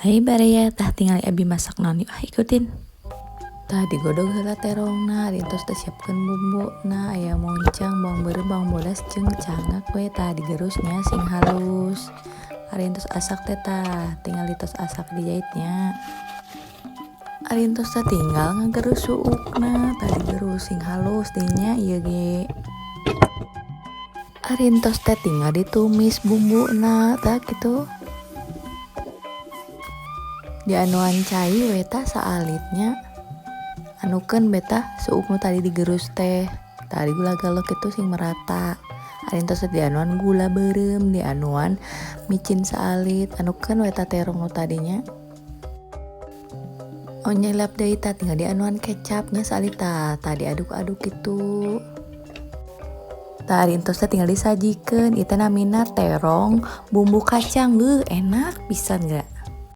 Hai baraya, tah tinggal abi masak naon yuk, ah ikutin. Tah, digodog heula terongna, tos teh siapkeun bumbuna, aya moncang, bawang beureum, bawang bodas jeung cangak we. Tah, digerus nya sing halus. Ari entos asak teh, tah tinggal ditos asak dijahitnya. Ari entos teh tinggal ngagerus suukna, tah digerus sing halus dinya ieu ge. Ari entos teh tinggal ditumis bumbuna, tah kitu. Dianuan cai we tah saalitnya. Anukeun be tah suuk nu tadi digerus teh. Tah, digula-galok kitu sing merata. Ari entos teh dianuan gula beureum, dianuan micin saalit, anukeun we tah terong nu tadinya. Oh, nyelap deui, tah tinggal dianuan kecapnya saalit, tah, tah diaduk-aduk kitu. Tah, ari entos teh tinggal disajikeun. Ieu teh namina terong bumbu kacang, enak pisan geura.